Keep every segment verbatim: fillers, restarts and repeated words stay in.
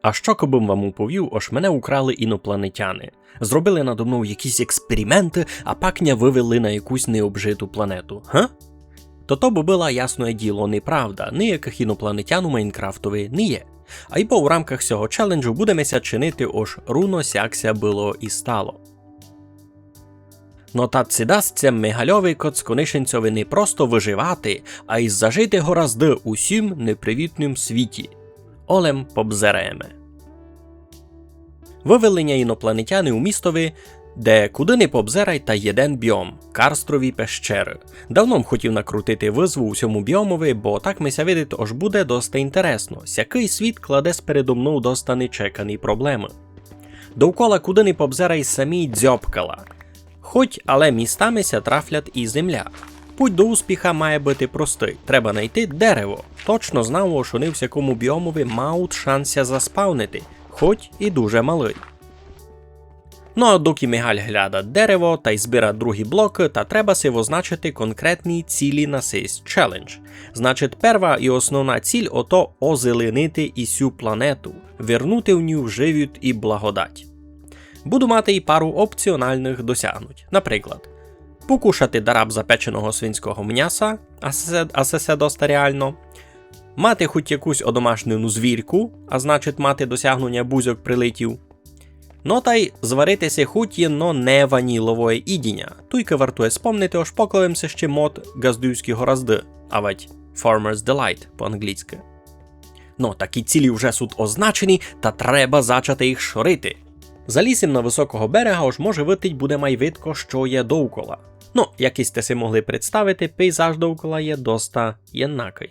А што кобы м вам уповів, ож мене украли інопланетяни? Зробили надо мнов якісь експерименты, а пак ня вывели на якусь необжиту планету, га? То то бы была, ясноє діло, неправда, ниякых інопланетян у Майнкрафтови не є. Айбо у рамках сього челенджу будеме ся чинити, ож руно сяк ся было і стало. Но та ци дасть ся Мигальови Коцконишинцьови не просто выживати, а й зажити горазды у сім непривітнім світі. Олем побзираєме. Вывели ня інопланетяни у містови, де куды не побзирай, та єден біом — карстрові пещеры. Давно м хотів накрутити вызву у сьому біомови, бо так ми ся видить, ож буде доста інтересно. Сякый світ кладе спередо мнов доста нечекані проблемы. Довкола куды не побзирай самі дзьобкала. Хоть, але містами ся трафлять і земля. Путь до успіха має быти простый. Треба найти дерево. Точно знав, ож они в сякому біомови мають шанс ся заспавнити, хоть і дуже малый. Ну а докы Мигаль глядать дерево тай збирать другі блокы, та треба си возначити конкретні цілі на сей челендж. Значить, перва і основна ціль — ото озеленити і сю планету, вернути в ню живіт і благодать. Буду мати й пару опціональных досягнуть. Наприклад, покушати дараб запеченого свинського мняса, а се, а се, се доста реално. Мати хоть якусь одомашнену звірку, а значить мати досягнення бузьок прилетів. Но тай зварити си хоть єдно неваніловоє їдіня. Туйкы вартує спомнити, ож поклав им си ще мод «Ґаздуйські горазды», авадь Farmer's Delight по-англійськы. Но, такі цілі вже суть означені, та треба зачати їх шорити. Заліз им на высокого берега, ож може выти й буде май видко, што є довкола. Но, як сьте си могли представити, пейзаж довкола є доста єднакый.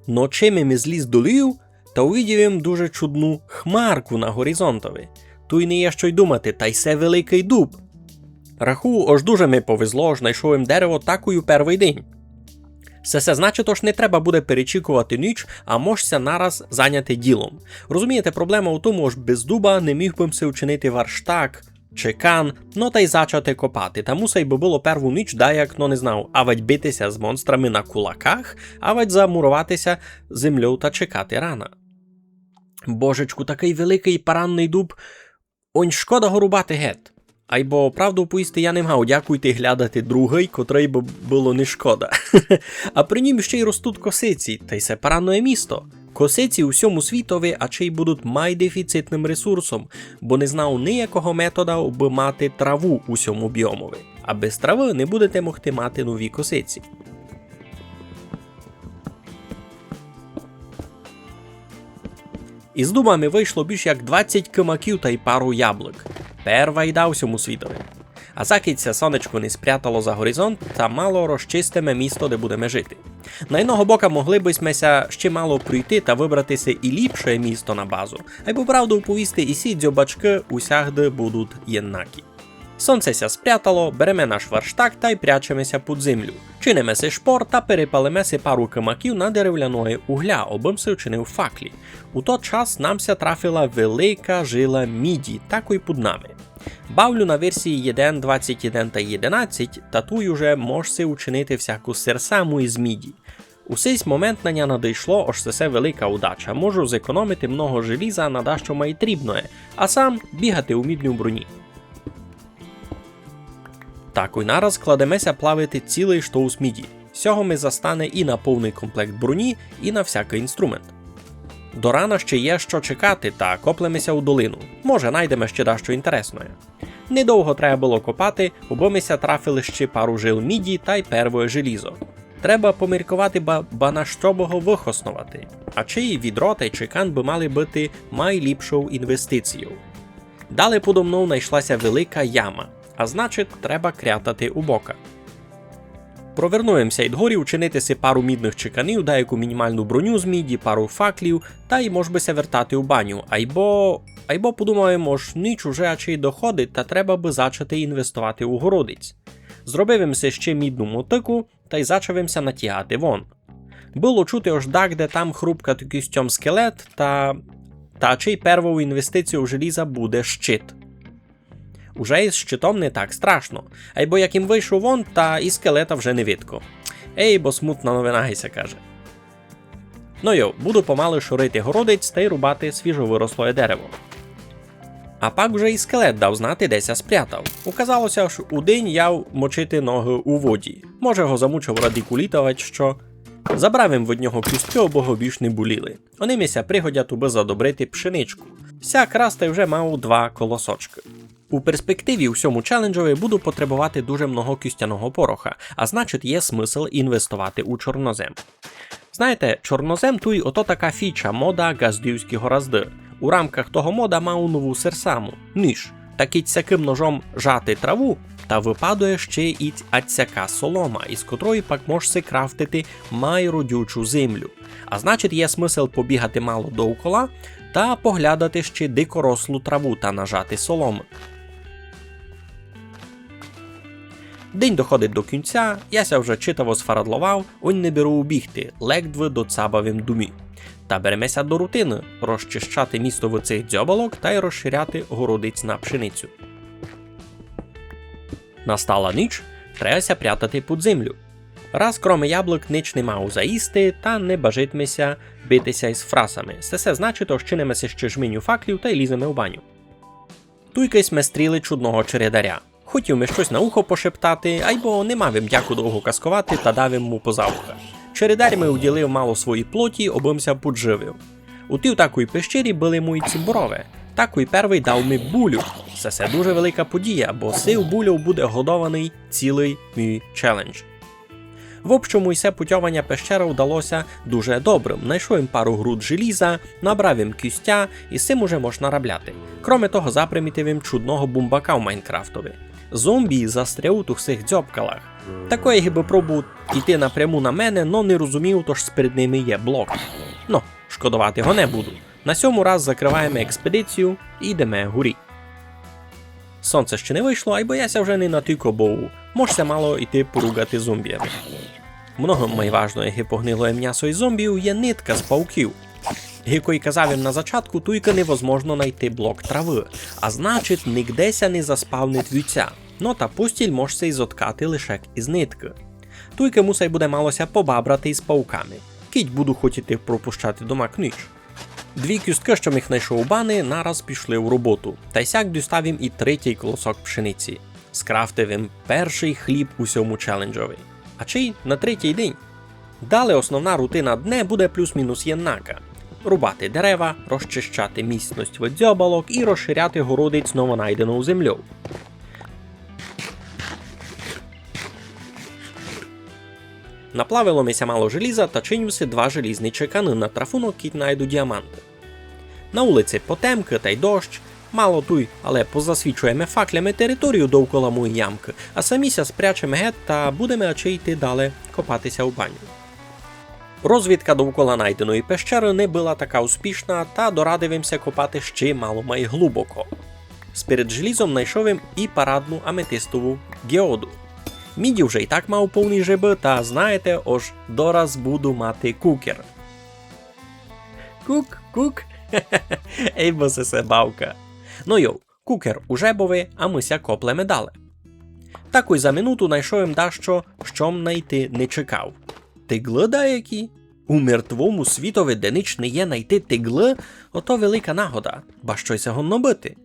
Но чим им зліз долів, та увидів им дуже чудну хмарку на горизонтови. Туй не є што й думати, тай се великый дуб. Рахую, ож дуже ми повезло, ож найшов им дерево такой у первый день. Се, се значить, ож не треба буде перечікувати ніч, а мож ся нараз заняти ділом. Розумієте, проблема у тому, ож без дуба не міг бы м си учинити варштак, чекан, но тай зачати копати. Та мусай бы было перву ніч даяк, но не знав, авадь бити ся з монстрами на кулаках, авадь замуровати ся землёв та чекати рана. Божечку, такый великый паранный дуб, онь шкода го рубати гет. Айбо, правду повісти, я не мав, дякуйте, глядати другый, котрый бы было не шкода. А при нім ще й ростуть косиці, тай се паранноє місто. Косиці у сьому світови ачей будуть май дефіцитным ресурсом, бо не знав ниякого метода, обы мати траву у сьому біомови. А без травы не будете могти мати нові косиці. Из дуба ми вышло більш як двадцять кымаків тай пару яблык. Перва їда у сьому світови. А закы ся сонечко не спрятало за горизонт, та мало розчистиме місто, де будеме жити. На єдного бока могли бы сьме ся ще мало пройти та выбрати си і ліпше місто на базу. Айбо правду повісти, і сі дзьобачкы усягды будуть єднакі. Сонце ся спрятало, береме наш варштак тай прячеме ся під землю. Чиниме си шпор та перепалиме си пару кымаків на деревляноє угля, обы м си вчинив факлі. У тот час нам ся трафила велика жила міді, такой під нами. Бавлю на версії єден двадцять єден та єдинадцять, та туй уже мож си учинити всяку серсаму из міді. У сись момент на ня надыйшло, ож се велика удача. Можу зекономити много желіза на дашто май трібноє, а сам бігати у мідній броні. Такой нараз кладеме ся плавити цілый штовс міді. Сього ми застане і на повный комплект броні, і на всякый інструмент. До рана ще є што чекати, та коплеме ся у долину. Може, найдеме ще дашто інтересноє. Недовго треба было копати, обы ми ся трафили ще пару жил міді тай первоє желізо. Треба помірковати, ба, ба на што бы го выхосновати. Ачей відро тай чекан бы мали быти май ліпшов інвестиційов. Далі подо мнов найшла ся велика яма, а значить, треба крятати у бока. Провернуєм ся ид горі, учинити си пару мідных чеканів, даяку мінімалну броню з міді, пару факлів, тай мож бы ся вертати у баню, айбо, айбо подумав им, ож ніч уже ачей доходить, та треба бы зачати інвестовати у городець. Зробив им си ще мідну мотыку, тай зачав им ся натягати вон. Было чути, ож дагде там хрупкать кістьом скелет, та, та ачей первов інвестиційов желіза буде щит. Уже из щитом не так страшно. Айбо як им выйшов вон, та і скелета вже не видко. Ей, бо смутна новина, ги ся каже. Ну йо, буду помалы шорити городець тай рубати свіжовырослоє дерево. А пак уже і скелет дав знати, де ся спрятав. Указало ся, ож удень яв мочити ногы у воді. Може, го замучав радикуліт, авадь што. Забрав им від нього кісткы, обы го більш не боліли. Они ми ся пригодять, убы задобрити пшеничку. Ся красти вже мав два колосочкы. У перспективі у сьому челенджови буду потребовати дуже много кістяного пороха, а значить, є смысл інвестовати у чорнозем. Знаєте, чорнозем туй ото така фіча, мода ґаздівські горазды. У рамках того мода мав нову серсаму. Ніж. Та кідь сякым ножом жати траву, та выпадує ще й ад сяка солома, із котрої пак мож си крафтити май родючу землю. А значить, є смысл побігати мало довкола та поглядати ще дикорослу траву та нажати соломы. День доходить до кінця, я ся вже читаво сфарадловав, онь не беру убігти, ледве доцабав им домі. Та береме ся до рутины: розчищати місто від сих дзьобалок тай розширяти городець на пшеницю. Настала ніч, треба ся прятати під землю. Раз кроме яблык нич не мав заїсти, та не бажить ми ся бити ся із фрасами. Се, се значить, ож чиниме си ще жменю факлів тай ліземе у баню. Туйкы сьме стріли чудного чередаря. Хотів ми штось на ухо пошептати, айбо не мав им дяку довго казковати, та дав им му поза уха. Чередарь ми уділив мало своїй плоті, обы м ся подживив. У тій такій пещері были мої цімборове. Такій первый дав ми булю. Се, се дуже велика подія, бо сив бульов буде годованый цілый мій челендж. В общому, і се путьованя пещеров удало ся дуже добрым. Найшов им пару груд желіза, набрав им кістя, і з сим уже мож наробляти. Кроме того, запримітив им чудного бумбака в Майнкрафтови. Зомбі застряють у сих дзьобкалах. Такоє гибы пробують іти напряму на мене, но не розуміють, ож перед ними є блок. Но, шкодовати го не буду. На сьому раз закрываєме експедицію і йдеме горі. Сонце ще не вышло, айбо я ся вже не натілько бою, мож ся мало йти поругати зомбіями. Много май важноє ги погнилоє мнясо і зомбіїв є нитка з пауків. Ги кой казав им на зачатку, туйкы невозможно найти блок травы, а значить, нигде ся не заспавнить вівця. Но та постіль мож ся й зоткати лише із ниткы. Туйкы мусай буде мало ся побабрати із пауками, кідь буду хотіти пропущати домак ніч. Дві кісткы, што м їх найшов у бани, нараз пішли в роботу. Тай сяк дістав им і третій колосок пшениці. Скрафтив им першый хліб у сьому челенджови. А чий на третій день. Дале основна рутина дне буде плюс-мінус єднака. Рубати дерева, розчищати місность від дзьобалок і розширяти городець новонайденов землёв. Наплавило ми ся мало желіза, та чиню си два желізні чеканы на трафунок, кідь найду діаманты. На улици потемкы тай дощ, мало туй, але позасвічуєме факлями територію довкола моєї ямкы, а самі ся спрячеме гет та будеме ачей йти дале копати ся у баню. Розвідка довкола найденої пещеры не была така успішна, та дорадив им ся копати ще мало май глубоко. Сперед желізом найшов им і парадну аметистову геоду. Міді вже й так мав повні жебы, та знаєте, ож дораз буду мати кукер. Кук, кук. Ей, бо се, се бавка. Но йо, кукер у жебови, а мы ся коплеме дале. Такой за минуту найшов им дашто, што м найти не чекав. Тиглы даякі? У мертвому світови, де нич не є, найти тиглы? Ото велика нагода, ба штось годно быти.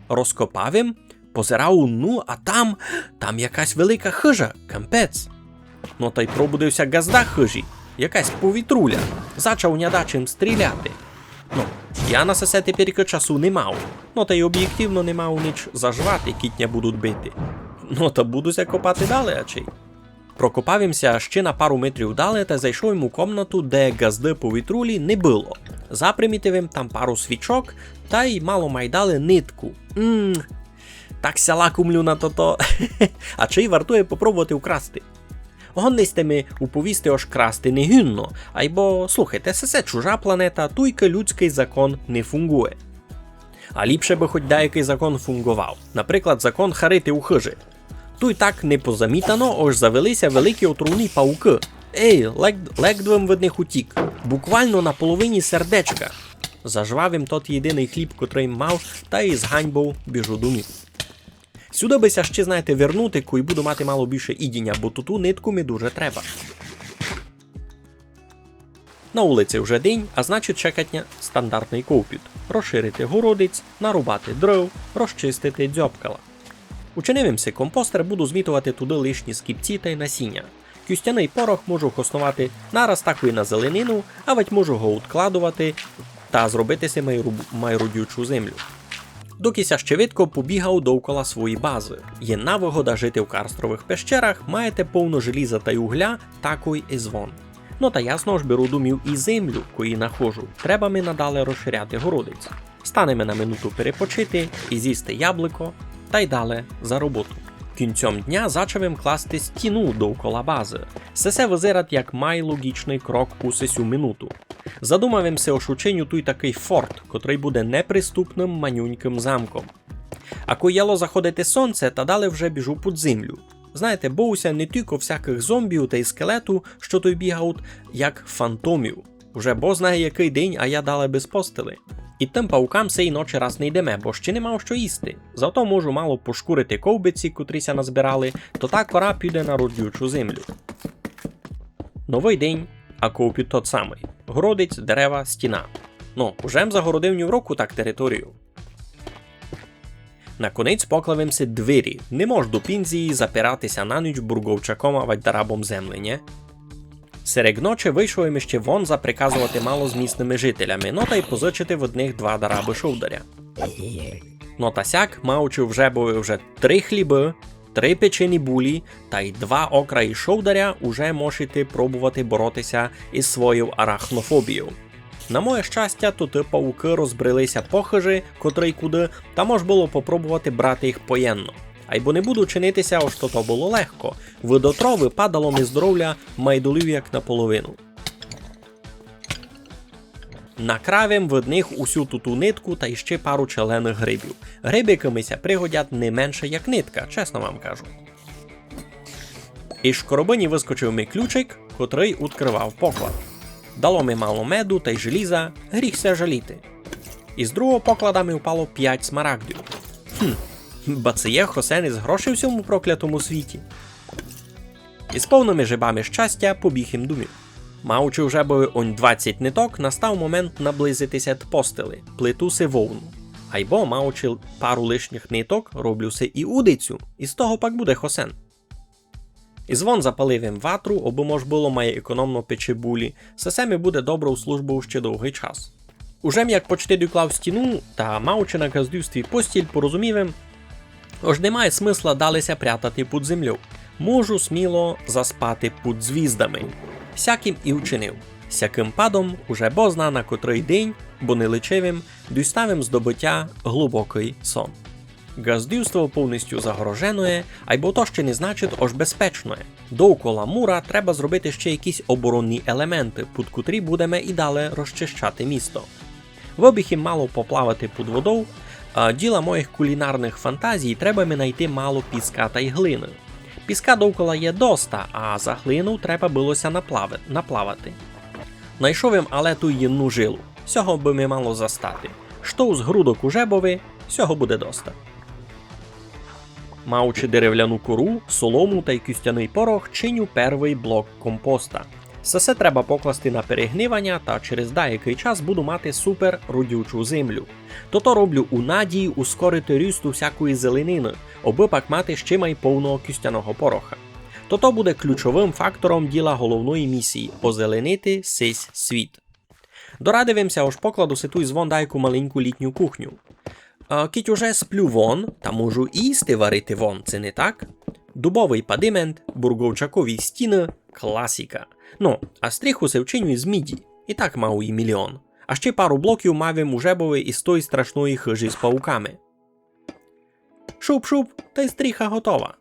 Розкопав им, позирав у, ну, а там, там якась велика хыжа, кампець. Но тай пробудив ся ґазда хыжі, якась повітруля, зачав нядачим стріляти. Но, я на сесе теперькы часу не мав, но тай обєктивно не мав нич зажвати, кідь ня будуть бити. Но та буду ся копати дале, ачей. Прокопав им ся ще на пару метрів дале та зайшов им у комнату, де ґазды повітрулі не было. Запримітив им там пару свічок тай мало май дале нитку. Мм, так ся лакомлю на тото. А чи й вартує попробовати украсти? Годни сьте ми уповісти, ож красти не гідно, айбо, слухайте, сесе чужа планета, туйкы людськый закон не фунґує. А ліпше бы хоть даякый закон фунґовав. Наприклад, закон харити у хыжі. Туй так не позамітано, ож завели ся великі отруйні паукы. Ей, лек-, ледве м від них утік. Буквално на половині сердечка. Зажвав им тот єдиный хліб, котрый мав, та із ганьбов біжу домів. Сюды бы ся ще, знаєте, вернути, кой буду мати мало більше їдіня, бо туту нитку ми дуже треба. На улици вже день, а значить чекать ня стандартный ковпіт. Розширити городець, нарубати дров, розчистити дзьобкала. Учинив им си компостер, буду змітовати туды лишні скіпці тай насіня. Кістяный порох можу хосновати нараз такой на зеленину, авадь можу го удкладовати та зробити си май руб-, май родючу землю. Докы ся ще видко, побігав довкола своєї базы. Є навыгода жити в карстровых пещерах, маєте повно желіза тай угля, такой и звон. Но та ясно, ож беру домів и землю, кої нахожу. Треба ми надале розширяти городець. Станеме на минуту перепочити и зїсти яблуко, тай дале за роботу. Кінцьом дня зачав им класти стіну довкола базы. Сесе визирать як май логічный крок у сесю минуту. Задумав им си, ож учиню туй такый форт, котрый буде неприступным манюнькым замком. А кой яло заходити сонце, та дале вже біжу під землю. Знаєте, бою ся не тілько всякых зомбів тай скелету, што туй бігають, як фантомів. Уже бо знає якый день, а я дале без постели. И тым паукам сей ночи раз не йдеме, бо ще не мав што їсти. Зато можу мало пошкурити ковбиці, котрі ся назбирали, то та кора піде на родючу землю. Новый день, а ковпіт тот самый. Городець, дерева, стіна. Ну, уже м загородив ню в року так територію. Наконець поклав им си двері. Не мож до пензії запирати ся на ніч бурговчаком авадь дарабом землі, нє? Серед ночи вышов им іщи вон заприказовати мало з місными жителями, но тай позичити в одних два дарабы шовдаря. Но та сяк, маючи в жебови вже три хлібы, три печені булі тай два окра и шовдаря, уже мож іти пробовати бороти ся из своєю арахнофобією. На моє щастя, туй паукы розбрели ся по хыжи, котрый куды, та мож было попробовати брати їх поєдно. Айбо не буду чинити ся, ож тото было легко. Выдотрови падало ми здоровля май долів як наполовину. Накрав им в одних усю туту нитку тай іщи пару челеных грибів. Грибикы ми ся пригодять не менше як нитка, чесно вам кажу. Из шкоробині выскочив ми ключик, котрый удкрывав поклад. Дало ми мало меду тай желіза, гріх ся жаліти. Из другого поклада ми впало пять смарагдів. Хм, ба ци є хосен из грошей в сьому проклятому світі. Из повными жебами щастя побіг им домів. Маючи в жебови онь двадцять ниток, настав момент наблизити ся д постели, плету си вовну. Айбо, маючи пару лишніх ниток, роблю си и удицю, из того пак буде хосен. Из вон запалив им ватру, обы мож было май економно печи булі, сесе ми буде добров службов іщи довгый час. Уже м як почти доклав стіну, та маючи на ґаздівстві постіль, порозумів им, ож не має смысла дале ся прятати під землю. Можу сміло заспати під звіздами. Сяк им и учинив. Сякым падом, уже бо зна на котрый день, бо не лічив им, дістав им здобытя глубокый сон. Ґаздівство повністю загороженоє, айбо то ще не значить, ож безпечноє. Довкола мура треба зробити ще якісь оборонні елементы, під котрі будеме и дале розчищати місто. Выбіг им мало поплавати під водов, а діла моїх кулінарных фантазій треба ми найти мало піска тай глины. Піска довкола є доста, а за глину треба было ся наплави-, наплавати. Найшов им але ту єдну жилу. Сього бы ми мало застати. Што з грудок у жебови, сього буде доста. Маючи деревляну кору, солому тай кістяный порох, чиню первый блок компоста. Сесе треба покласти на перегниваня, та через даякый час буду мати супер родючу землю. Тото роблю у надії ускорити ріст усякої зеленины, обы пак мати ще май повного кістяного пороха. Тото буде ключовым фактором діла головної місії — озеленити сись світ. Дорадив им ся, ож покладу си туй звон дайку маленьку літню кухню. А кідь уже сплю вон, та можу і їсти варити вон, ци не так? Дубовый падимент, бурговчакові стіны, класіка. Ну, а стріху си вчиню из міді, і так мав її міліон. А ще пару блоків мав им у жебови из тої страшної хыжі з пауками. Шуп-шуп, тай стріха готова.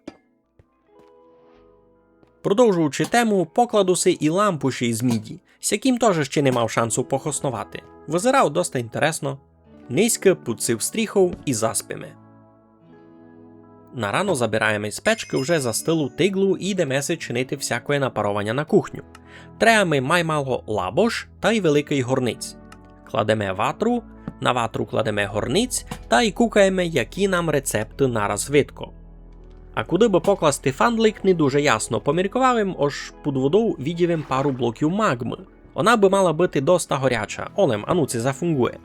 Продовжуючи тему, покладу си і лампуші из міді, сяким тоже ще не мав шансу похосновати. Визирав доста інтересно. Низько під сив стріхов і заспиме. На рано забираєме з печкы вже застылу тиглу і йдеме си чинити всякоє напарованя на кухню. Треба ми май мало лабош тай великый горниць. Кладеме ватру, на ватру кладеме горниць тай кукаєме, які нам рецепты нараз видко. А куды бы покласти фандлик, не дуже ясно. Помірковав им, ож під водов видів им пару блоків магмы. Она бы мала быти доста горяча. Олем, ану ци зафунґує.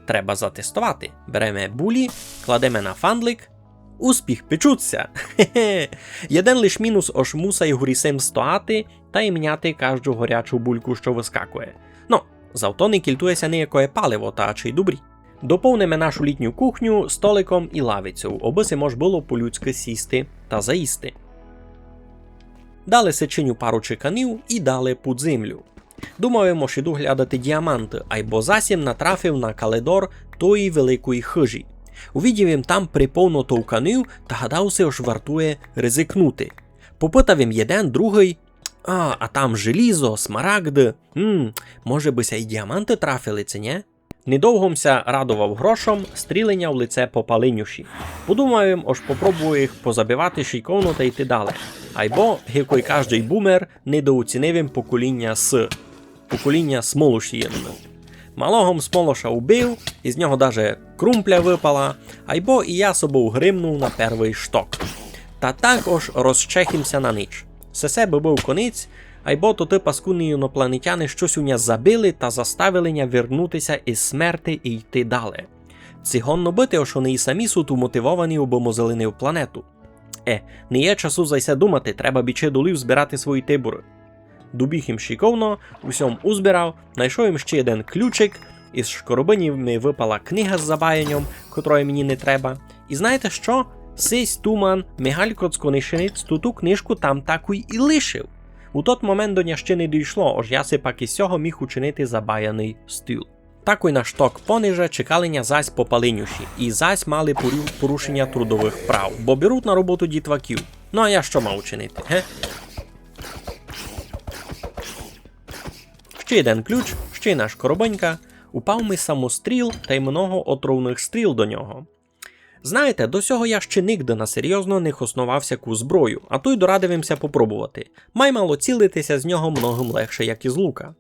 Треба затестовати. Береме булі, кладеме на фандлик. Успіх, печуть ся! Хе-хе! Єден лиш мінус, ож мусай горі сим стояти тай міняти кажду горячу бульку, што выскакує. Но, зато не кільтує ся ниякоє паливо, та ачей добрі. Доповниме нашу літню кухню столиком і лавицьов, обы си мож было по-людськы сісти та заїсти. Дале си чиню пару чеканів і дале під землю. Думав им, ож іду глядати діаманты, айбо зась им натрафив на калидор тої великої хыжі. Увидів им там приповно товканів та гадав си, ож вартує ризикнути. Попытав им єден, другый. А, а там желізо, смарагды. М, може бы ся й діаманты трафили, ци нє? Недовго м ся радовав грошам, стріленя в лице попалинюші. Подумав им, ож попробую їх позабивати шийковно та йти дале. Айбо, гикой каждый бумер, недооцінив им поколіня С. Поколіня смолоші єдно. Малого м смолоша убив, із нього даже крумпля выпала, айбо і я собов гримнув на первый шток. Та так ож розчехим ся на ніч. Сесе бы быв конець, айбо тоты паскудні інопланетяни штось у ня забили та заставили ня вернути ся из смерти і йти дале. Ци годно быти, ож они і самі суть умотивовані, обы мозолини в планету. Е, не є часу за се думати, треба бічи долів збирати свої тибуры. Добіг им шиковно, усьо м узбирав, найшов им ще єден ключик, из шкоробині ми выпала книга з забаяньом, котрої мені не треба. І знаєте што? Сись туман, мигаль коцконишинець, ту, ту книжку там такой і лишив. У тот момент до ня ще не дійшло, ож я си пак из сього міг учинити забаяный стіл. Такой на шток пониже чекали ня зась попалинюші, і зась мали пору-, порушеня трудовых прав, бо беруть на роботу дітваків. Ну а я што мав учинити, ге? Ще єден ключ, ще єдна шкоробинька, упав ми самостріл тай много отровных стріл до нього. Знаєте, до сього я ще нигде на серйозно не хосновав сяку зброю, а туй дорадив им ся попробовати. Май мало цілити ся з нього много м легше, як из лука.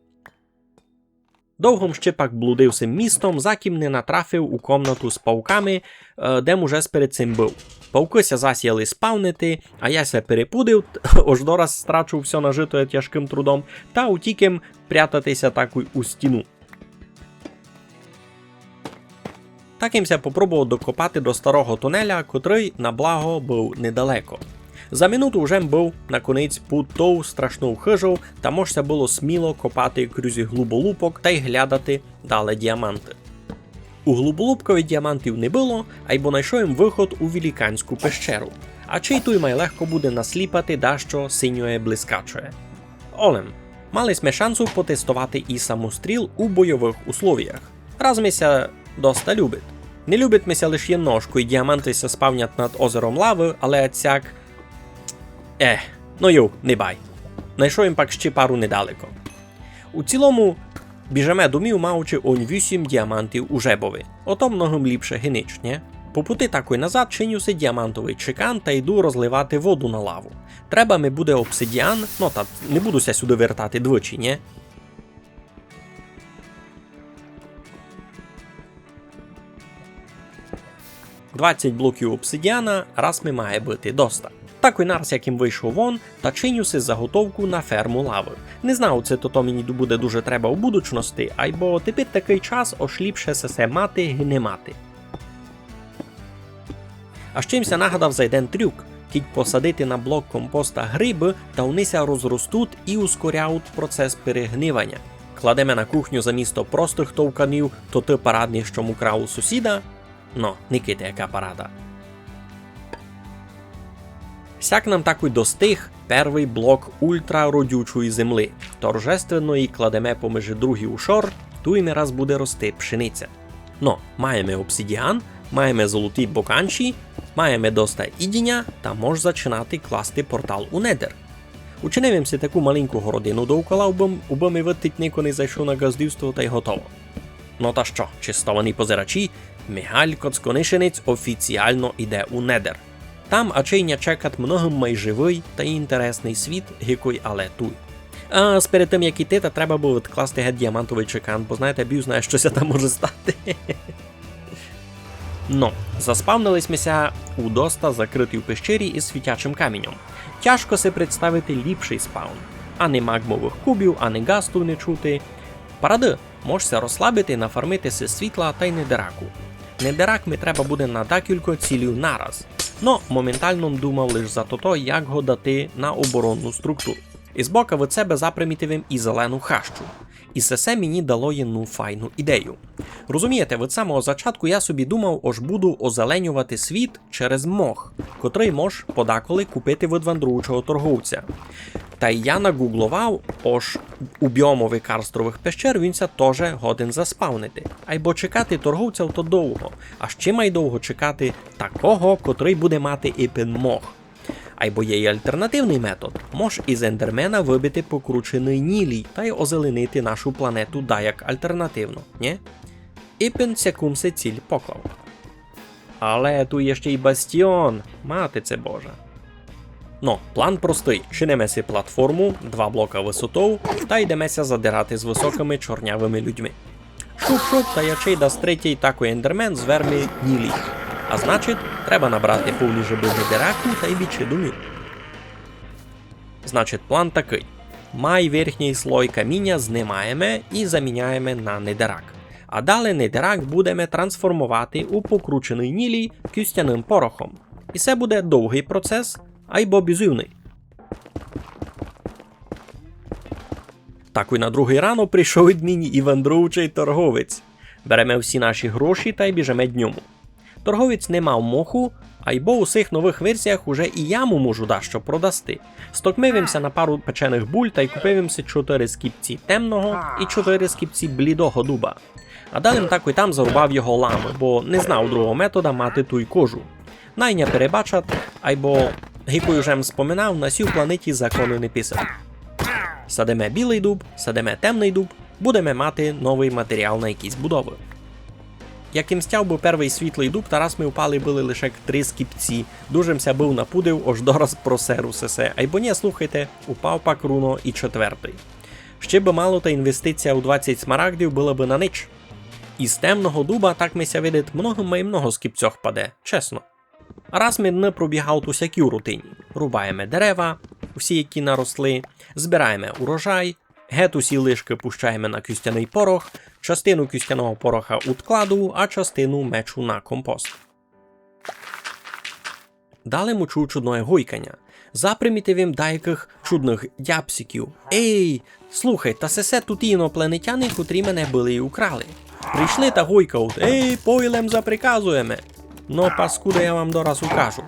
Довго м ще пак блудив сим містом, закім не натрафив у комнату з павками, е, де м уже сперед сим быв. Павкы ся зась яли спавнити, а я ся перепудив, ож дораз страчу всьо нажитоє тяжкым трудом, та утік им прятати ся такой у стіну. Так им ся попробовав докопати до старого тунеля, котрый, на благо, быв недалеко. За минуту вже м быв, наконець, пуд тов страшнов хыжов, та мож ся было сміло копати крузь глуболупок тай глядати дале діаманты. У глуболупкови діамантів не было, айбо найшов им выход у великанську пещеру. А чей туй май легко буде насліпати дашто синьоє блискачоє. Олем, мали сьме шансу потестовати і самостріл у бойовых условіях. Раз ми ся доста любить. Не любить ми ся лиш єдно, ож кой діаманты ся спавнять над озером лавы, але ацяк... Ех, ну йо, не бай. Найшов им пак ще пару недалеко. У цілому, біжеме домів, маючи онь вісім діамантів у жебови. Ото много м ліпше ги нич, нє? По пути такой назад чиню си діамантовый чекан та йду розливати воду на лаву. Треба ми буде обсидіан, ну та не буду ся сюды вертати двічі, нє? Двадцять блоків обсидіана, раз ми має быти доста. Такой нараз, як им вышов вон, та чиню си заготовку на ферму лавы. Не знав, ци тото мені ду-, буде дуже треба у будучности, айбо тепер такый час, ож ліпше сесе мати ги не мати. А ще м ся нагадав за єден трюк. Кідь посадити на блок компоста грибы, та они ся розростуть і ускоряють процес перегниваня. Кладеме на кухню замісто простых товканів тоты парадні, што м украв у сусіда. Но, никайте, яка парада. Сяк нам такой достиг первый блок ультрародючої землі. Торжественно її кладеме помежи другі у шор, туй ми раз буде рости пшениця. Но, маєме обсидіан, маєме золоті боканчі, маєме доста їдіня та мож зачинати класти портал у Недер. Учинив им си таку маленьку городину довкола, убы, убы ми видить нико не зайшов на ґаздівство, тай готово. Но та што, честовані позирачі, Мигаль Коцконишинець офіціално іде у Недер. Там ачей ня чекать много май живый та інтересный світ, ги кой але туй. А сперед тым, як іти, та треба было одкласти гет діамантовый чекан, бо, знаєте, біг знає, што ся там може стати. Но, заспавнили сьме ся у доста закрытій пещері из світячым каміньом. Тяжко си представити ліпшый спавн. Ани магмовых кубів, ани ґасту не чути. Паради, мож ся розслабити, нафармити си світла тай недераку. Недерак ми треба буде на декілько цілів нараз. Но моментално думав лиш за тото, як го дати на оборонну структуру. Из бока від себе запримітив им і зелену хащу. І сесе мені дало єдну файну ідею. Розумієте, від самого зачатку я собі думав, ож буду озеленювати світ через мох, котрый мож подаколи купити від вандруючого торговця. Тай я нагугловав, ож у біомови карстровых пещер він ся тоже годен заспавнити. Айбо чекати торговця то довго, а ще май довго чекати такого, котрый буде мати ипен мох. Айбо є й альтернативный метод. Мож из ендермена выбити покрученый нілій тай озеленити нашу планету даяк альтернативно, нє? Ипен сяку м си ціль поклав. Але туй є ще й бастіон, матице Божа. Но, план простый. Чиниме си платформу, два блока высотов, та йдеме ся задирати з высокыми чорнявыми людьми. Шуп-шуп, та ячей даст третій такой ендермен зверме нілій. А значить, треба набрати повні жебы недераку тай бічи домів. Значить, план такый. Май верхній слой каміня знимаєме і заміняєме на недерак. А далі недерак будеме трансформовати у покрученый нілій кістяным порохом. І се буде довгый процес, айбо бізувный. Такой на другый рано прийшов ид мені і вандруючый торговець. Береме всі наші гроші тай біжеме д ньому. Торговець не мав моху, айбо у сих новых версіях уже і я му можу дашто продасти. Стокмив им ся на пару печеных буль тай купив им си чотыри скіпці темного і чотыри скіпці блідого дуба. А далі м такой там зарубав його ламы, бо не знав другого метода мати туй кожу. Най ня перебачат, айбо, ги кой уже м споминав, на сюй планеті законы не писані. Садиме білый дуб, садиме темный дуб, будеме мати новый матеріал на якісь будовы. Як им стяв быв первый світлый дуб, та раз ми впали были лише три скіпці. Дуже м ся быв напудив, ож дораз просеру сесе. Айбо нє, слухайте, упав пак руно і четвертый. Ще бы мало, та інвестиція у двадцять смарагдів была бы на нич. Из темного дуба, так ми ся видить, много май много скіпцьох паде, чесно. Раз ми дни пробігав ту сякій рутині. Рубаєме дерева, усі, які наросли, збираєме урожай, гет усі лишкы пущаєме на кістяный порох, частину кістяного пороха удкладу, а частину мечу на компост. Далі му чув чудноє гойканя. Запримітив им даякых чудных дябсиків. Ей, слухай, та сесе туті інопланетяни, котрі мене были й украли. Прийшли та гойкають: «Ей, пойлем заприказуєме!» Но, паскуды, я вам дораз укажу.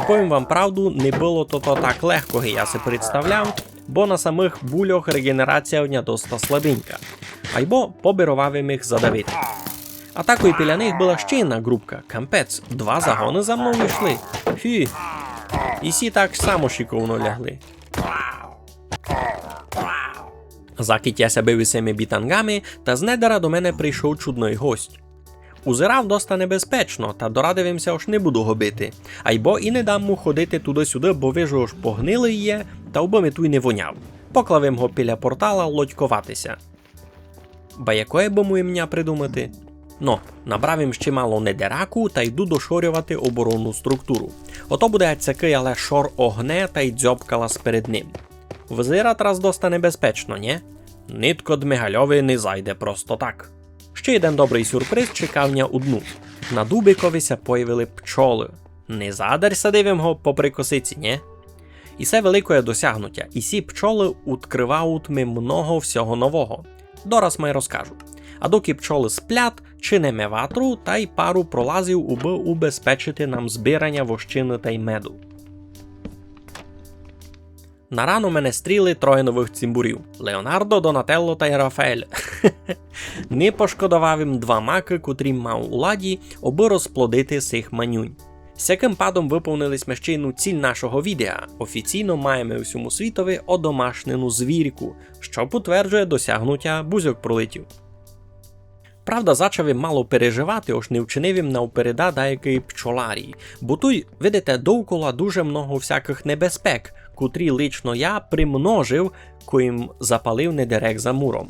Повім вам правду, не было то, то так легко, ги я си представляв, бо на самых бульох реґенерація в ня доста слабенька. Айбо побировав им їх задавити. А такой біля них была ще єдна ґрупка. Кампець, два загоны за мнов йшли. Фі. І сі так само шиковно лягли. Закіть я ся бив із сими бітангами, та з недера до мене прийшов чудный гость. Узирав доста небезпечно, та дорадив им ся, ож не буду го бити. Айбо і не дам му ходити туды-сюды, бо вижу, ож погнилый є, та убы ми туй не воняв. Поклав им го біля портала лодьковати ся. Ба якоє бы му імня придумати? Но, набрав им ще мало недераку та йду дошорьовати оборонну структуру. Ото буде ацякый але шор огне тай дзьобкалас перед ним. Взирать раз доста небезпечно, нє? Нитко Дмигальови не зайде просто так. Ще єден добрый сюрприз чекав ня у дну. На дубикови ся появили пчолы. Не задарь садив им го попри косиці, нє? І се великоє досягнутя, і сі пчолы удкрывають ми много всього нового. Дораз май розкажу. А докы пчолы сплят, чиниме ватру, тай пару пролазів, убы убезпечити нам збираня вощины тай меду. На рано мене стріли троє новых цімбурів: Леонардо, Донателло тай Рафаель. Не пошкодовав им два макы, котрі мав у ладі, обы розплодити сих манюнь. З сякым падом выповнили сьме ще єдну ціль нашого відеа. Офіційно маєме усьому світови одомашнену звірку, што потверджує досягнутя бузьок пролетів. Правда, зачав им мало переживати, ож не вчинив им навпереда даякый пчоларій. Бо туй, видите, довкола дуже много всякых небезпек, котрі лично я примножив, кой им запалив недерек за муром.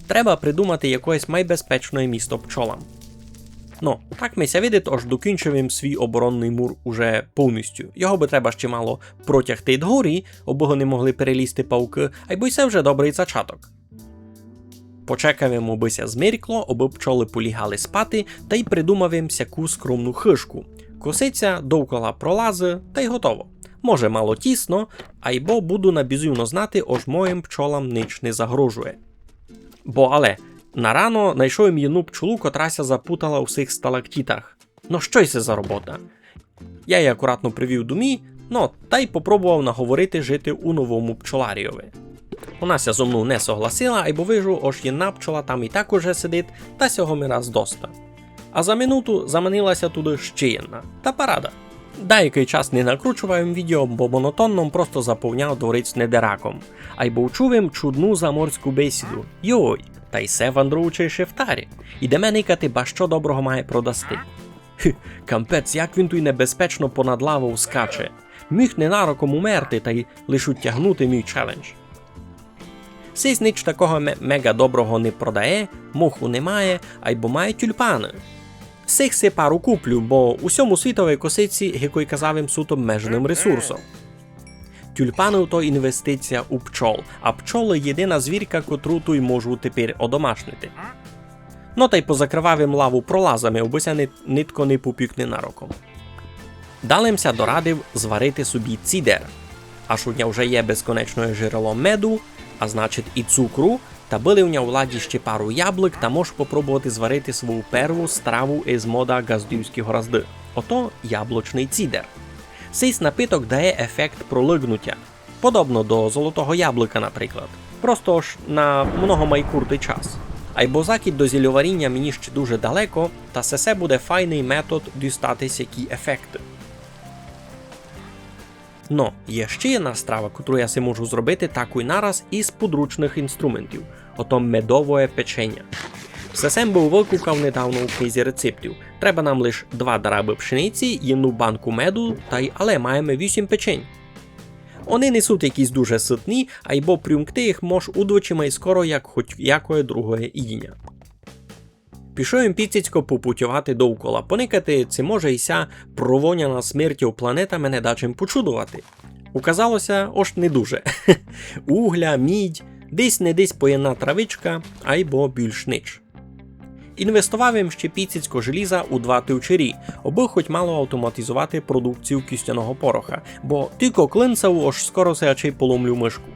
Треба придумати якоєсь май безпечноє місто пчолам. Но, так ми ся видить, ож докінчив им свій оборонный мур уже повністю. Його бы треба ще мало протягти дгорі, обы го не могли перелізти павкы, айбо й се вже добрый зачаток. Почекав им, обы ся змеркло, обы пчолы полігали спати, тай придумав им сяку скромну хыжку. Косиця, довкола пролазы, тай готово. Може, мало тісно, айбо буду на бізувно знати, ож моїм пчолам нич не загрожує. Бо але, на рано найшов им єдну пчолу, котра ся запутала у сих сталактітах. Но што й се за робота? Я її акуратно привів домі, но, тай попробовав наговорити жити у новому пчоларійови. Она ся зо мнов не согласила, айбо вижу, ож єдна пчола там і так уже сидить, та сього ми раз доста. А за минуту заманила ся туды ще єдна. Та парада. Даякый час не накручовав им відео, бо монотонно м просто заповняв дворець недераком. Айбо вчув им чудну заморську бесіду. Йой, та й се вандруючый шифтарь. Іде ме никати, ба што доброго має продасти. Хі, кампець, як він туй небезпечно понад лавов скаче. Міг ненароком умерти, тай лиш утягнути мій челендж. Сись нич такого ме-, мега доброго не продає, моху не має, айбо має тюльпаны. Сих си пару куплю, бо у сьому світови косиці, як ой казав им, суть обмеженым ресурсом. Тюльпаны то інвестиція у пчол, а пчолы єдина звірка, котру туй можу тепер одомашнити. Но тай позакрывав им лаву пролазами, обы ся ни-, нитко не попік ненароком. Дале м ся дорадив зварити собі цідер. Аж у ня вже є безконечне джерело меду, а значить і цукру, та были в ня у ладі ще пару яблык, та мож попробовати зварити свою перву страву из мода ґаздівського Гразды. Ото яблочный цідер. Сись напиток дає ефект пролыгнутя. Подобно до золотого яблыка, наприклад. Просто ж на много май куртый час. Айбо закіть до зільоваріня мені ще дуже далеко, та сесе буде файный метод дістати сякі ефекты. Но, є ще єдна страва, котру я си можу зробити такой нараз из подручных інструментів. Ото медовоє печеня. Сесе м быв выкукав недавно у книзі рецептів. Треба нам лиш два дарабы пшениці, єдну банку меду, тай але маєме вісім печень. Они не суть якісь дуже сытні, айбо прюнкти їх мож удвочі май скоро, як хоть якоє другоє їдіня. Пішов им піціцько попутьовати довкола, поникати, ци може й ся провоняна смертю планета мене дачим почудовати. Указало ся, ож не дуже. Угля, мідь, десь-не-десь поєдна травичка, айбо більш нич. Інвестовав им ще піціцько желіза у два товчарі, обы хоть мало автоматизовати продукцію кістяного пороха, бо тілько клинцав, ож скоро се ачей поломлю мышку.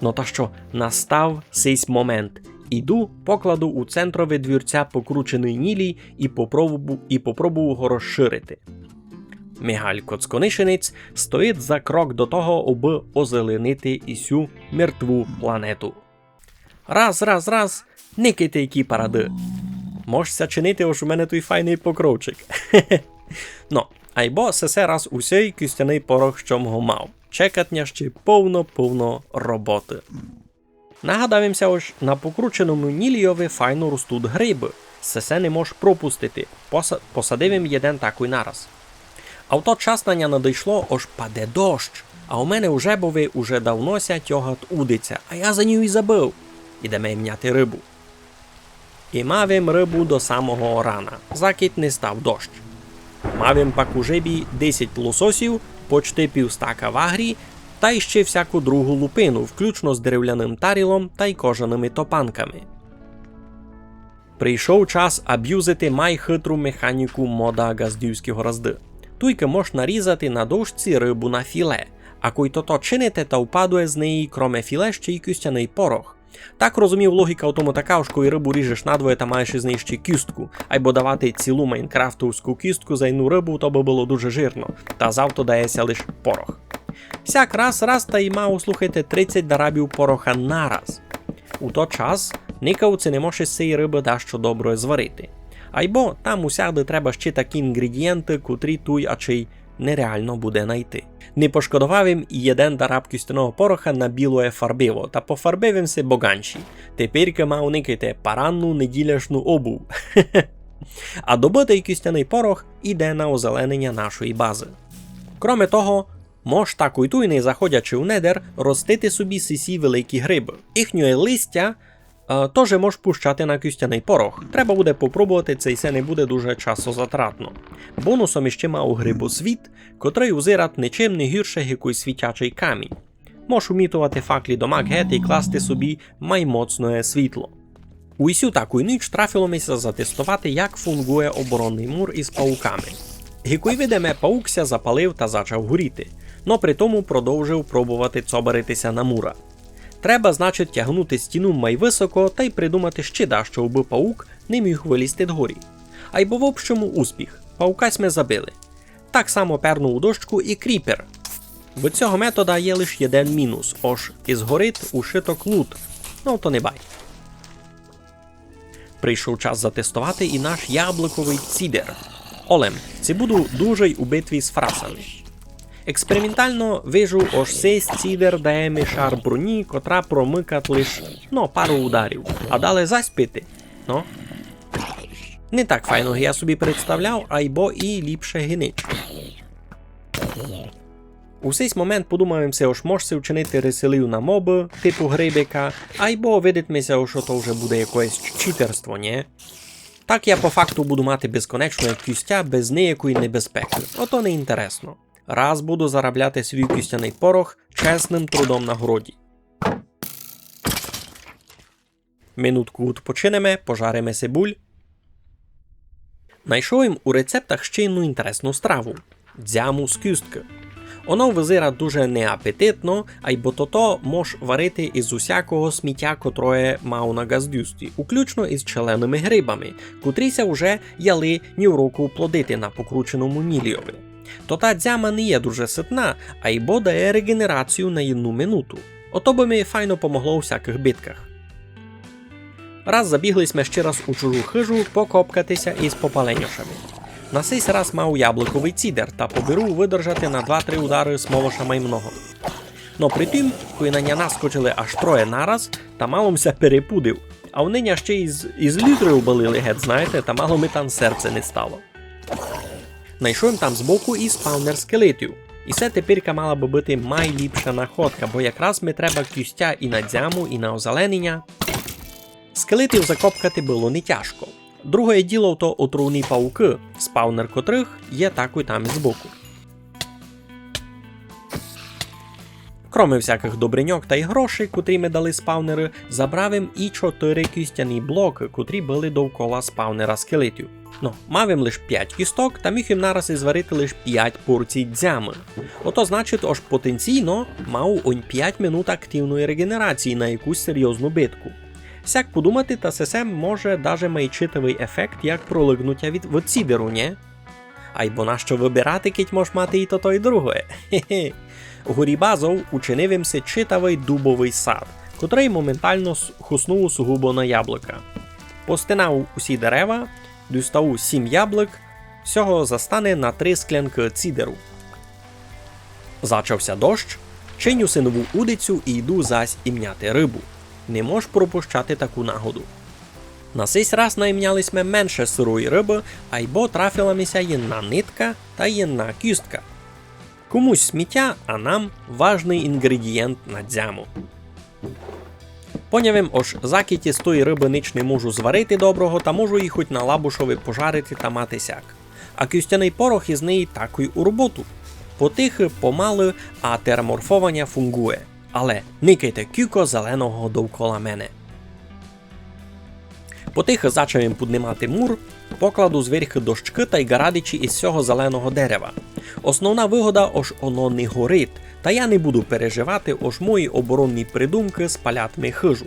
Но та што, настав сись момент. Іду, покладу у центрови двірця покрученый нілій і попробу-, і попробую го розширити. Мігаль Коцконишинець стоїть за крок до того, обы озеленити і сю мертву планету. Раз, раз, раз, никайте, які парады. Мож ся чинити, ож у мене туй файный покровчик. Но, айбо сесе раз усьый кістяный порох, што м го мав. Чекать ня ще повно, повно роботы. Нагадав им ся, ож на покрученому нілійови файно ростуть грибы. Сесе не мож пропустити. Поса-, посадив им єден такой нараз. А в тот час на ня надышло, ож паде дощ. А у мене у жебови уже давно ся тьогат удиця, а я за ню і забыв. Ідеме им няти рыбу. І мав им рыбу до самого рана, закіть не став дощ. Мав им пак у жебі десять лососів, почти півстака вагрі, тай ще всяку другу лупину, включно з деревляным тарілом тай кожаными топанками. Прийшов час аб'юзити май хитру механіку мода Ґаздівські Горазды. Туйкы мож нарізати на дошці рыбу на філе, а кой тото чините, та впадує з неї, кроме філе, ще й кістяный порох. Так розумів, логіка в тому така, ож кой рыбу ріжеш надвоє, та маєш із неї ще кістку, айбо давати цілу майнкрафтовську кістку за єдну рыбу, то бы было дуже жирно, та завто дає ся лиш порох. Сяк раз, раз та й мав, слухайте, тридцять дарабів пороха нараз. У тот час никав, ци не мож із сеї рыбы дашто доброє зварити. Айбо там усяды треба ще такі інґредієнты, котрі туй ачей нереално буде найти. Не пошкодовав им і єден дараб кістяного пороха на білоє фарбиво, та пофарбив им си боганші. Теперькы мав, никайте, паранну неділяшну обув. А добытый кістяный порох іде на озелененя нашої базы. Кроме того, мож такой туй, не заходячи в недер, ростити собі сисі великі грибы. Їхнє листя Е, тоже мож пущати на кюстяный порох. Треба буде попробовати, ци се не буде дуже часозатратно. Бонусом іщи мав грибосвіт, котрый узират ничим не гірше, як світячый камінь. Мож умітовати факлі домак гет і класти собі май моцноє світло. У исю таку ніч трафило ми ся затестовати, як фунґує оборонный мур из пауками. Як видиме, паук ся запалив та зачав горіти, но при тому продовжив пробовати цобарити ся на мура. Треба, значить, тягнути стіну май высоко тай придумати іщи дашто, абы паук не міг вылізти дгорі. Айбо в общому успіх. Паука сьме забили. Так само пернув у дощку і кріпер. Від сього метода є лиш єден мінус, ож из горит ушиток лут. Но то не бай. Прийшов час затестовати і наш яблуковый цідер. Олем, ци буду дужый у битві з фрасами. Експериментално вижу, ож сись цідер дає ми шар броні, котра промыкат лиш, но, пару ударів, а дале заспити. Но. Не так файно, як я собі представляв, айбо і ліпше ги нич. У сись момент подумав им си, ож мож си вчинити реселив на мобы, типу грибика, айбо видить ми ся, ож то вже буде якоєсь читерство, нє? Так я по факту буду мати безконечноє кюстя без ниякої небезпекы. Ото не інтересно. Раз буду заробляти свій кюстяный порох чесным трудом на городі. Минутку відпочинеме, пожариме си буль. Найшов им у рецептах іщи єдну інтересну страву. Дзяму з кюсткы. Оно визират дуже неапетитно, айбо тото мож варити из усякого сміття, котроє мав на ґаздюсті, уключно из челеными грибами, котрі ся уже яли нівроку плодити на покрученому мілійови. Тота дзяма не є дуже ситна, айбо дає реґенерацію на єдну минуту. Ото бы ми файно помогло у всякых битках. Раз забігли сьме іщи раз у чужу хыжу покопкати ся из попаленьошами. На сись раз мав яблуковый цідер та побіру выдержати на два-три удары смолоша май много. Но при тім, кой на ня наскочили аж троє нараз, та мало м ся перепудив. А они ня іщи из, из літры обалили гет, знаєте, та мало ми там серце не стало. Найшов им там збоку і спавнер скелетів. І се теперька мала бы быти майліпша находка, бо якраз ми треба кюстя і на дзяму, і на озелененя. Скелетів закопкати было не тяжко. Другоє діло то отруйні паукы, спавнер котрых є такой там і збоку. Кроме всякых добриньок тай грошей, котрі ми дали спавнеры, забрав им і чотыри кюстяні блокы, котрі были довкола спавнера скелетів. Но, мав им лиш пять кісток, та міг им нараз і зварити лиш пять порцій дзямы. Ото значить, ож потенційно мав онь пять минут активної реґенерації на якусь серйозну битку. Сяк подумати, та сесе може даже май читавый ефект, як пролыгнутя від, від цідеру, нє? Айбо нащо выбирати, кідь мож мати і тото, і другоє? Хе-хе. Горі базов учинив им си читавый дубовый сад, котрый моментално с-, хуснув сугубо на яблука. Постинав усі дерева, дістав сім яблук, всього застане на три склянкы цідеру. Зачав ся дощ, чиню си нову удицю і йду зась імняти рыбу. Не мож пропущати таку нагоду. На сись раз наімняли сьме менше сырої рыбы, айбо трафила ми ся єдна нитка та єдна кістка. Комусь сміття, а нам важный інґредієнт на дзяму. Поняв им, ож закіть из тої рыбы нич не можу зварити доброго, та можу її хоть на лабушови пожарити та мати сяк. А кюстяный порох из неї такой у роботу. Потихы, помалы, а тераморфованя фунґує. Але никайте, кілько зеленого довкола мене. Потихы зачав им пуднимати мур, покладу зверьхы дощкы тай ґарадичі из сього зеленого дерева. Основна выгода, ож оно не горить, та я не буду переживати, ож мої оборонні придумкы спалят ми хыжу.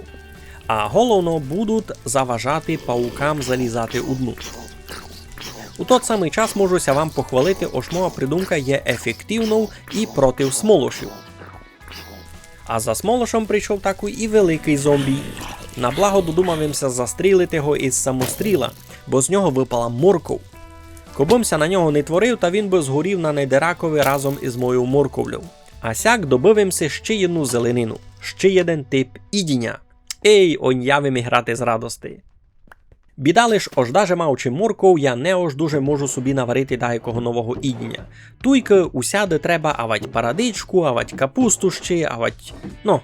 А головно, будут заважати паукам залізати у дну. У тот самый час можу ся вам похвалити, ож моя придумка є ефективнов і проти смолошів. А за смолошом прийшов такой і великый зомбі. На благо додумав им ся застрілити го из самостріла, бо з нього выпала морков. Кобы м ся на нього не творив, та він бы згорів на недеракови разом из мойов морковльов. А сяк добыв им си ще єдну зеленину, ще єден тип їдіня. Ей, онь я вмію грати з радости. Біда лиш, ож даже маючи морков, я не ож дуже можу собі наварити даякого нового їдіня. Туйкы усяды треба авать парадичку, авать капусту ще, авать... Ну,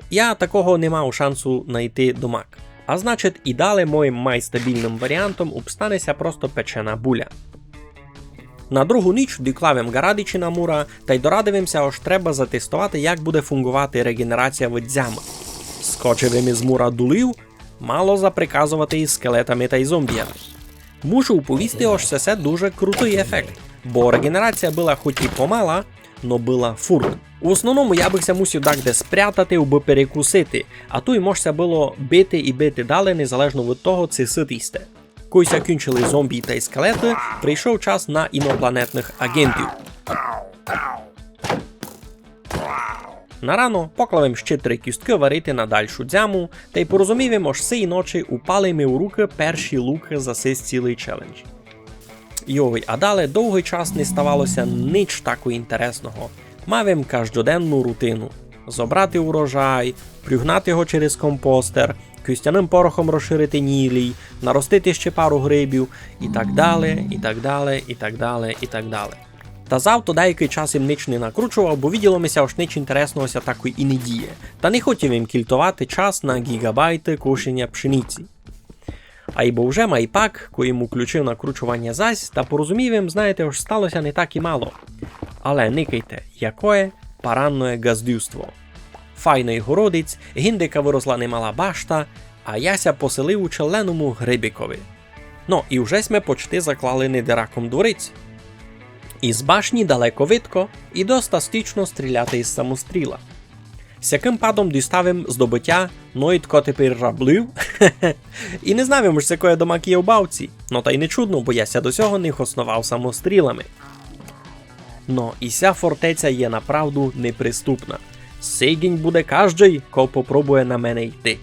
я такого не мав шансу найти домак. А значить, і дале моїм майстабільным варіантом обстане ся просто печена буля. На другу ніч доклав им ґарадичі на мура тай дорадив им ся, ож треба затестовати, як буде фунґовати реґенерація від дзямы. Скочив им из мура долів, мало заприказовати из скелетами тай зомбіями. Мушу уповісти, ож се всьо дуже крутый ефект, бо реґенерація была хоть і помала, но была фурт. У основному я бы ся мусив дагде спрятати, убы перекусити, а туй мож ся было бити і бити дале, незалежно від того, ци сытый сте. Кой ся кінчили зомбі тай скелеты, прийшов час на інопланетных аґентів. На рано поклав им ще три кісткы варити на дальшу дзяму, тай порозумів им, ож сеї ночі упали ми у рукы перші лукы за сей цілый челендж. Йой, а дале довгый час не ставало ся нич такого інтересного. Мав им каждоденну рутину. Зобрати урожай, прюгнати го через компостер, костяным порохом розширити нілій, наростити ще пару грибів, і так дале, і так дале, і так дале, і так дале. Та зато деякый час им нич не накручовав, бо виділо ми ся, ож нич інтересного ся такой і не діє. Та не хотів им кільтовати час на ґіґабайты кошеня пшениці. Айбо вже май пак, кой им уключив накручованя зась, та порозумів им, знаєте, ож стало ся не так і мало. Але никайте, якоє паранноє ґаздівство. Файный городець, гиндика выросла немала башта, а я ся поселив у челленому грибикови. Но, і вже сьме почти заклали недираком дворець. Из башні далеко видко і доста стічно стріляти из самостріла. Сякым падом дістав им здобытя, но і тко тепер раблів. І не знав им, ож сякоє домак є у бавці. Но та й не чудно, бо я ся до сього не хосновав самострілами. Но, і ся фортеця є направду неприступна. Сигінь буде каждый, ко попробує на мене йти.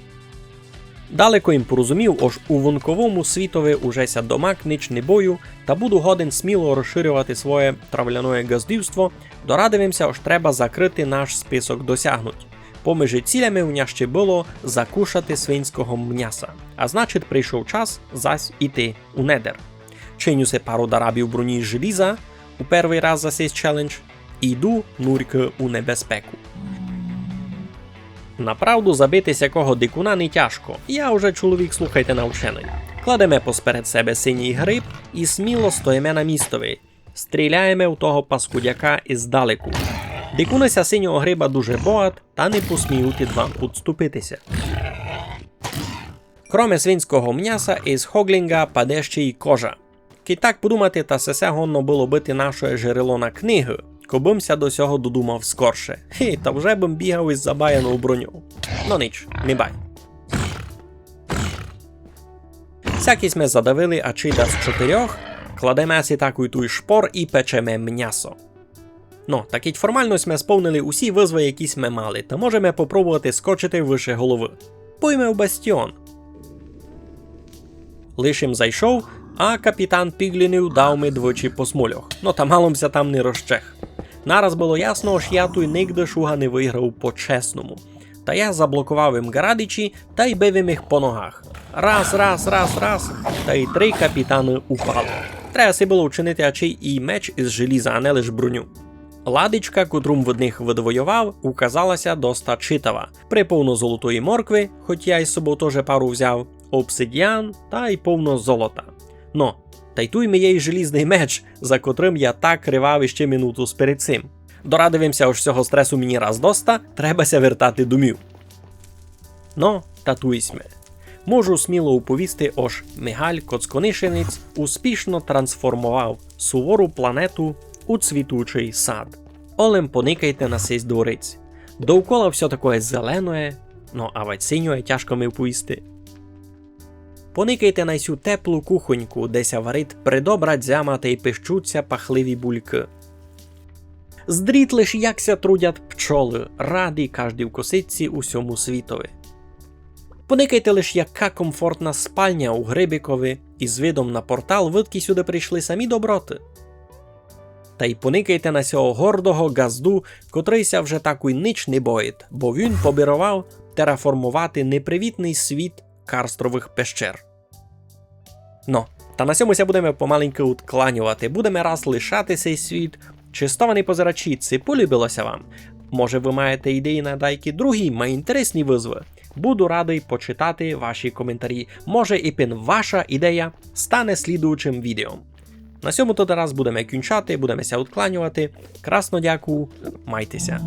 Далеко им порозумів, ож у вонковому світови уже ся домак нич не бою, та буду годен сміло розширьовати своє травляноє ґаздівство, дорадив им ся, ож треба закрыти наш список досягнуть. Помежи цілями у ня ще было закушати свинського мняса, а значить, прийшов час зась іти у недер. Чиню си пару дарабів броні з желіза у первый раз за сей челендж, і йду нурькы у небезпеку. Направду, забити сякого дикуна не тяжко. Я уже чоловік, слухайте, навченый. Кладеме посперед себе синій гриб і сміло стоїме на містови. Стріляєме у того паскудяка издалеку. Дикуны ся синього гриба дуже боять, та не посміють ид вам подступити ся. Кроме свинського мняса, из хоґлінґа паде ще й кожа. Кидь так подумати, та сесе годно было быти нашоє жерело на книгы, кобы м ся до сього додумав скорше. Хе, та вже бым бігав из забаянов броньов. Но нич, не бай. Сякі сьме задавили ачей дас чотирьох, кладеме си такой туй шпор і печеме мнясо. Но, та кидь формално сьме сповнили усі вызвы, які сьме мали, та можеме попробовати скочити выше головы. Пойме в бастіон. Лиш им зайшов, а капітан Піґлінів дав ми двічі по смольох. Но, та мало м ся там не розчех. Нараз было ясно, ож я туй нигде шуга не выграв по-чесному. Та я заблоковав им ґарадичі тай бив им їх по ногах. Раз, раз, раз, раз, тай три капітаны упали. Треба си было учинити ачей і меч из желіза, а не лиш броню. Ладичка, котру м від них выдвоював, указала ся доста читава. Приповно золотої моркви, хоть я из собов тоже пару взяв, обсидіан тай повно золота. Но, тай туй ми є й желізный меч, за котрым я так ревав іще минуту сперед сим. Дорадив им ся, ож сього стресу мені раз доста, треба ся вертати домів. Но, та туй сьме. Можу сміло уповісти, ож Мигаль Коцконишинець успішно трансформовав сувору планету у цвітучый сад. Олем поникайте на сись дворець. Довкола всьо такоє зеленоє, но авадь синьоє, тяжко ми вповісти. Поникайте на сю теплу кухоньку, де ся варить придобра дзяма тай пищуть ся пахливі булькы. Здріть лиш, як ся трудять пчолы, раді каждій косичці у сьому світови. Поникайте лиш, яка комфортна спальня у грибикови, із видом на портал, видкы сюды прийшли самі доброты. Тай поникайте на сього гордого ґазду, котрый ся вже такой нич не боїть, бо він побіровав тераформовати непривітный світ карстровых пещер. Но, та на сьому ся будеме помаленькы удкланьовати, будеме раз лишати сей світ. Честовані позирачі, ци полюбило ся вам? Може, вы маєте ідеї на даякі другі, май інтересні вызвы. Буду радый почитати ваші коментарі. Може, ипен ваша ідея стане слідуючым відео. На сьому тоды раз будеме кінчати, будеме ся удкланьовати. Красно дякую, майте ся.